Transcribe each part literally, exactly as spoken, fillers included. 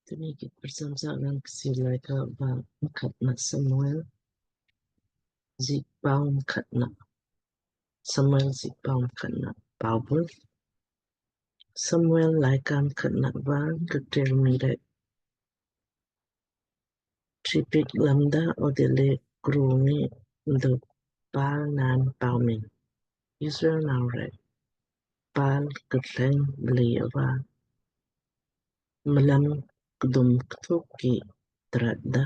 Tuni ki prcham sa rang Kchiir Laaika va mkhatna Samuel, jikpau mkhatna Samuel, jikpau mkhatna paubul. Samuel Laaika mkhatna va kter mii rek tripik lamda, odele krung ngi mdo pal naan paumin. Israel nau rek pal kthleng blei ava mlam kdum kthuk ki tratda.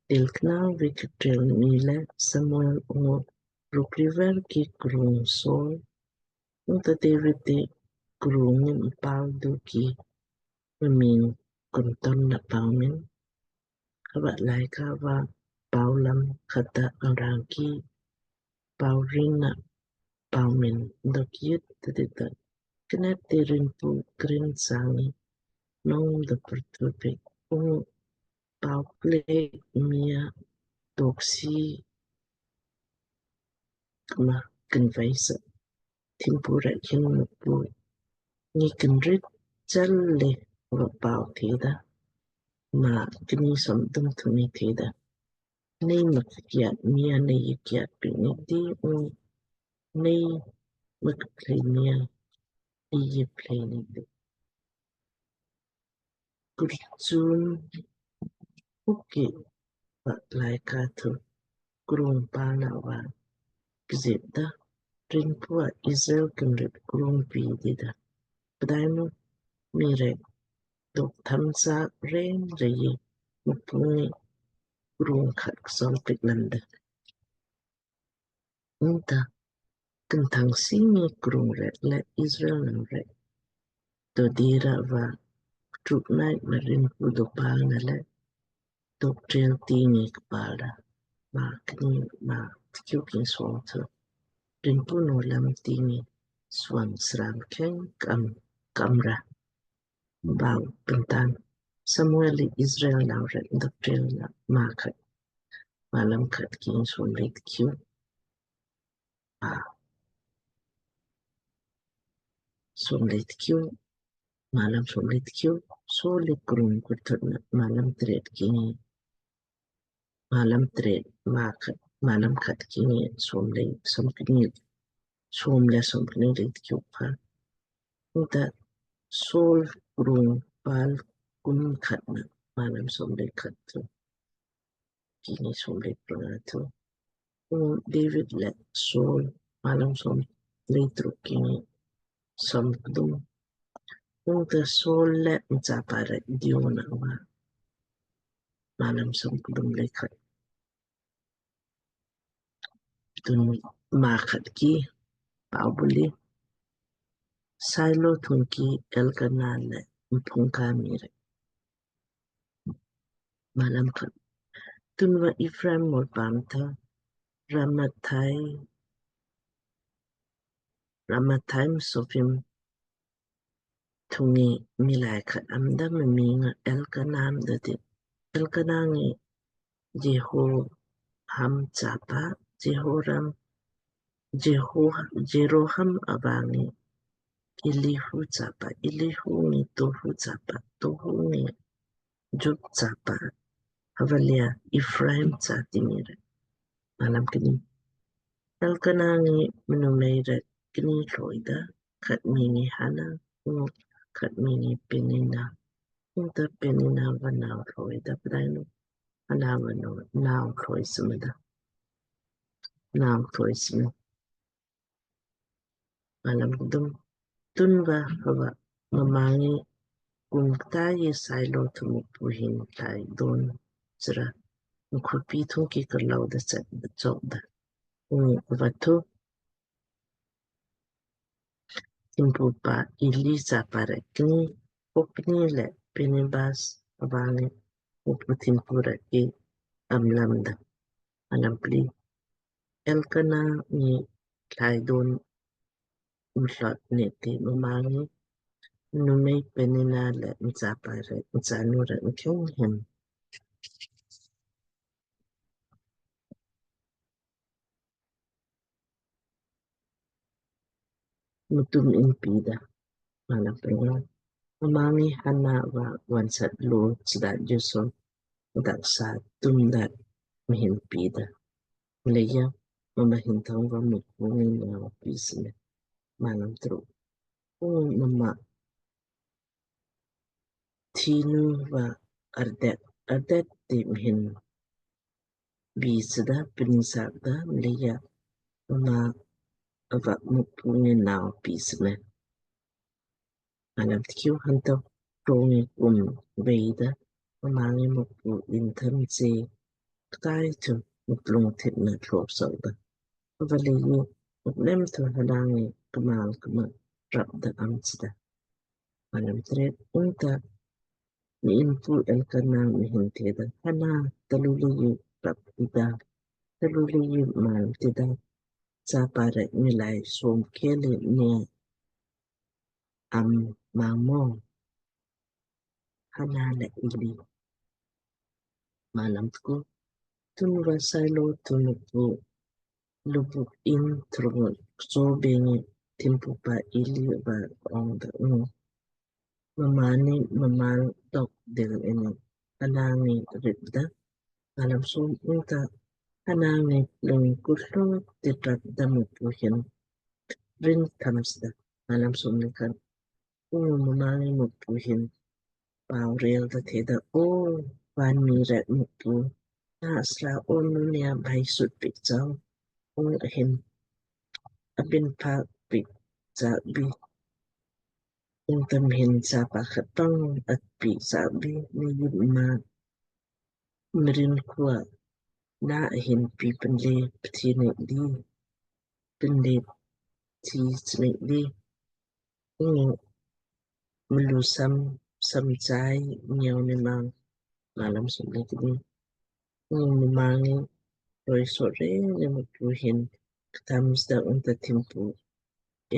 Dilkna vi kter mii le Samuel ungu rukriver ki krung Saul ungta David ti krung ngi mpau du ki mmiing kunton na paumin. Hava laaika va paulam khat ta arang ki paurin na paumin dok yit tadita knet ti Rinpu krin sangi nong da purtupik ungu pau kle mia doksi kma kinvaisa thimpu rek hin Mukpu ngi kinrit chal le va pau theda. Ma kni som dum thuni theda, nei mak kiat mia nei kiat pi ni di u nei mak plei mia nei plei ni di. Kurchun uki va laaika thu krung pana va kjit da, Rinpu a Israel kinrit krung pi dida. Pdainu mii rek dok tham sa reng rei Mukpu ngi krung khat ksol pik lamda. Ungta kinthang singi krung rek le Israel nau rek dodira va truk nai ma Rinpu dopal na le dok trel tingi kpal da. Ma kni ma tkiu kin song thu Rinpu no lam tingi suan sram keng kam kamra. Bau pentan Samuel li Israel nau rek dok trel na ma khat malam khat kin som le tkiu. A som le tkiu, malam som le tkiu, Saul li krung kurtut na malam tret kingi, malam tret ma khat, malam khat kingi som le som kni, som le som kni le tkiu pa. Ungta Saul krung pal kum khat na malam som le khat tu. Kini som le pranga thu. Ung David le Saul malam som le truk kini som kdum. Ungta Saul le mchapa rek dio na va malam som kdum le khat. Tun ma khat ki paubuli Sailo thungki Elkana le mphungka mii rek. Malam khat. Tunva Ephraim mol paam tha Ramathai, Ramathaim Sophim thungi miilai khat amda, mmiing nga Elkana amda di. Elkana ngi Jeroham chapa, Jehoram, Jeho, Jeroham ava ngi Elihu chapa, Elihu ngi Tohu chapa, Tohu ngi Juph chapa, hava lea Ephraim chati mii rek. Malam kni. Elkana ngi mnumei rek kni thloi da, khat miing ngi Hana, ungu khat miing ngi Penina. Ungta Penina va nau thloi da, pdainu Hana va nau thloi sumda. Nau thloi sumda. Malam kdum. Tunva hava mma ngi kum ktai Sailo thu Mukpu hin thlai don sra mkhupi thungki karlau da chat da chok da. Ungu ava thu thimpu pa Eli chapa rek kni, Hopni le Pinebas ava ngi Mukpu thimpu rek ki amlamda. Malam pli. Elkana ngi thlai don mthlot ne ti mma ngi mnumei Penina le mchapa rek mchanu rek mkheng hin mutum in pida. Malam pranga. Mma ngi Hana va vonsat lo chda joso daksa tumda mhin pida. Mleija mma hin thang va Mukpu ngi nau pisne. Malam truk. Ungu mma thinu va ardet ardet ti mhin bi chda pini sakda mleija mma ava Mukpu ngi nau pisne. Malam tkiu. Hanto rongi kum veida mma ngi Mukpu in tham se ktai thu muplung thit na thlop sauda. Ava leiji muknem thu Hana ngi kmal kma rapda am chda. Malam tret. Ungta mma innpu Elkana mhin theda, Hana, talu leiji rap tida, talu leiji mal tida, chapa rek ngi lai som keli ne am mamo? Hana le Eli. Malam tku. Tunva Sailo tunukpu lubuk in thurngot kso bengi thimpupa Eli va ongda ungu mmaanni mmaal dok dil ini Hana ngi ripda. Malam som. Ungta Hana ngi lung kutlung titrap da Mukpu hin rin thamsda. Malam som ni kan. Ungu mma ngi Mukpu hin pau rel da theda, O van mii rek Mukpu, na sra ong nu nia bai sut pik chau. Ungu ahin abin pak pik chak bi. Ungta mhin chapa khat pang at pik chak bi, ni yip ma mrin kua na ahin pi penle pthi ne di, penle pthi chne di. Ungu mlu sam sam chai nyau ni mang. Malam som ni kdi. Ungu mma ngi roi sore ni Mukpu hin ktamsda ungta thimpu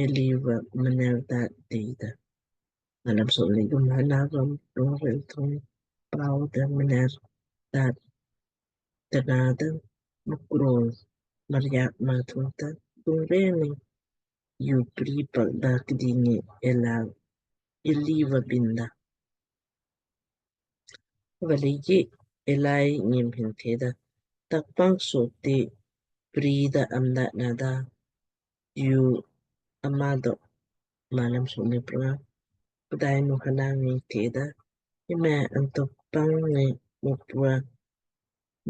Eli va mner da deida. Malam som ni kdi. Hana va muplung rel thung pau da mner da tana da mukrol mariak ma thungta dung reni yu pri pak da kdi ngi Ela Eli va binda. Ava leiji Eli ngi mhin theda, Takpang sot ti pri da amda nada yu ama do. Malam som ni pranga. Pdainu Hana ngi theda, Ime anto pang ngi Mukpu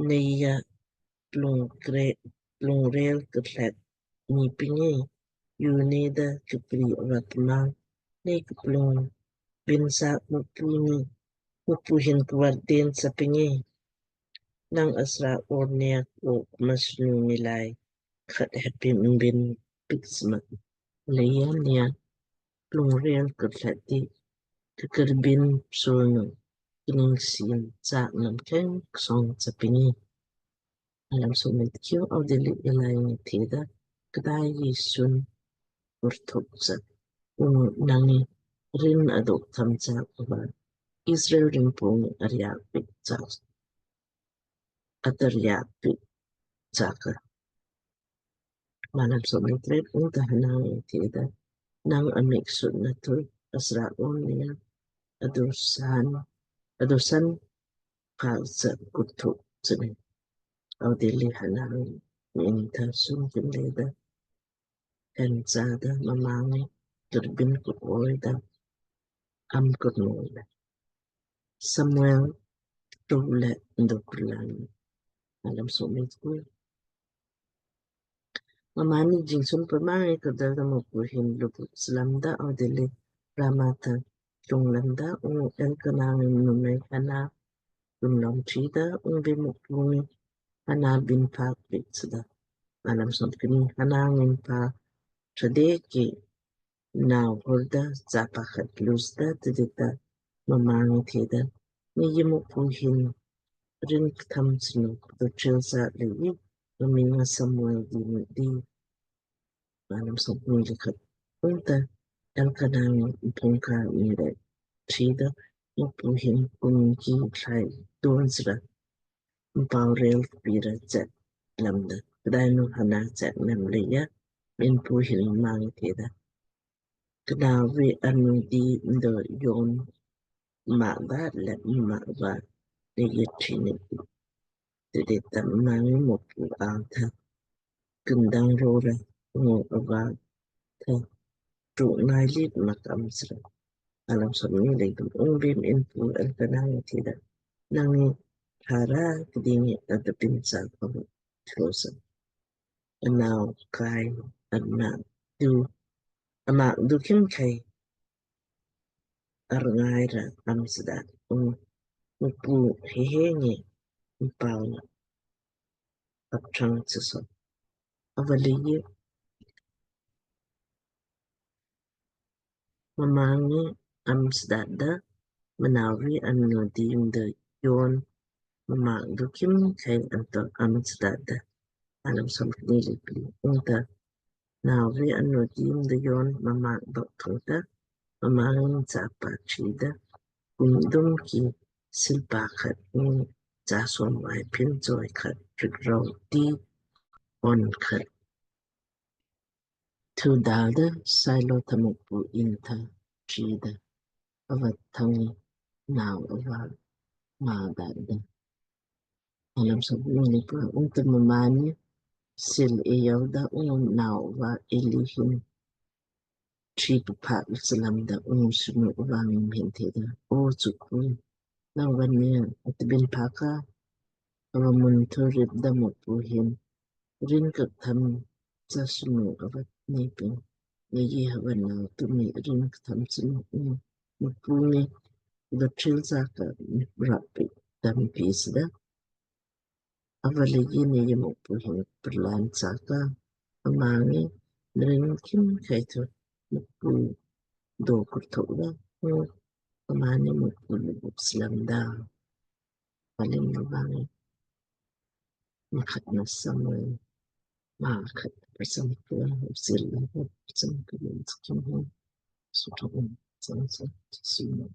nei ya plung kre plung rel kthlet ni pingi yu ne da kpri ava kma ne kplung bin sa Mukpu ni Mukpu hin kvar den sa pingi. Nang asra or ne ko kma snu ni lai khat heppi mbin pik sma. Leija nia plung rel kthlet ti kkerbin psul nu kning sin chak nam keng ksong cha pingi. Malam som ni tkiu. Audilli Eli ngi theda, Kdai ji sun urthuk cha. Ungu nang ngi rin adok tham cha ava Israel rinpu ngi ariak pik cha. Atar ya pi chaka. Malam som ni tret. Ungta Hana ngi theda, Nang amik sut na thu asra on nia adusan adusan pal sa kuthu sini. Audilli Hana ngi inta sun kin leda kan chada mma ngi turbin ku oida am kurnoida. Samuel tule ndokulan. Malam som ni tku. Mmaanni jingsun pama ngi kardel da Mukpu hin lupu slamda audilli Rama ta tlung lamda ungu Elkana ngi mnumei Hana tlung lam chida ungbi Mukpu ngi Hana bin pak pik chida. Malam som kni. Hana ngi pa chade ki nau hurda chapa khat lusda tidita mma ngi theda, Nei ji Mukpu hin rin ktham snu kdo chil sa leiji mma miing nga Samuel di mdi. Malam som kni le khat. Ungta Elkana ngi mpungka mii rek chida Mukpu hin kum ki thlai don sra mpau rel pira chet lamda. Pdainu Hana chet nam leija min pu hin mma ngi theda, knawi anu di mdo yon ma da le ma va ne ye trini. Tede tam mangi Mukpu ang tha kundang rora ngo ava tha tu nai lit mak am sra. Alam som ni le dum ung bim in pu Elkana ngi theda, nang ni thara kdingi ada pin sa ko thlosa. Anau kai ana du ama du kim kai arngai ra am sda ung Mukpu hehe ngi mpau na apchang tsuso. Avaleiji mma ngi am sdada mnawi anu di mdo yon mma du kim kai anto am sdada. Alam som ni le pli ungta nawi anu di mdo yon mma dok thungta mma ngi chapa chida kum dum ki silpa khat ni cha som wai pin choi khat rik rau di on khat thu dalda sailo tha Mukpu in tha chida ava thangi nau ava ma dalda. Alam som ni le pli ungta mma ni sil e yauda ung nau ava eli hin tri papa slamda ung snu ava ngi mhin theda, o Mukpu nang vani atbin paka ava mun thu ripda Mukpu hin rin kak tham cha snu ava ni pin ne ye hava na tu mi rin kak tham snu ung Mukpu ngi vatril cha ka rapi dam pi sda. Avaleiji ne ye Mukpu hin prlan cha ka ama ngi rin kim kai thu Mukpu do kurthuk da. Ama ni Mukpu ni buk slamda. Palim na vangi makhat na Samuel ma khat person kula usil na person kula skim hin sutra um sansa sima.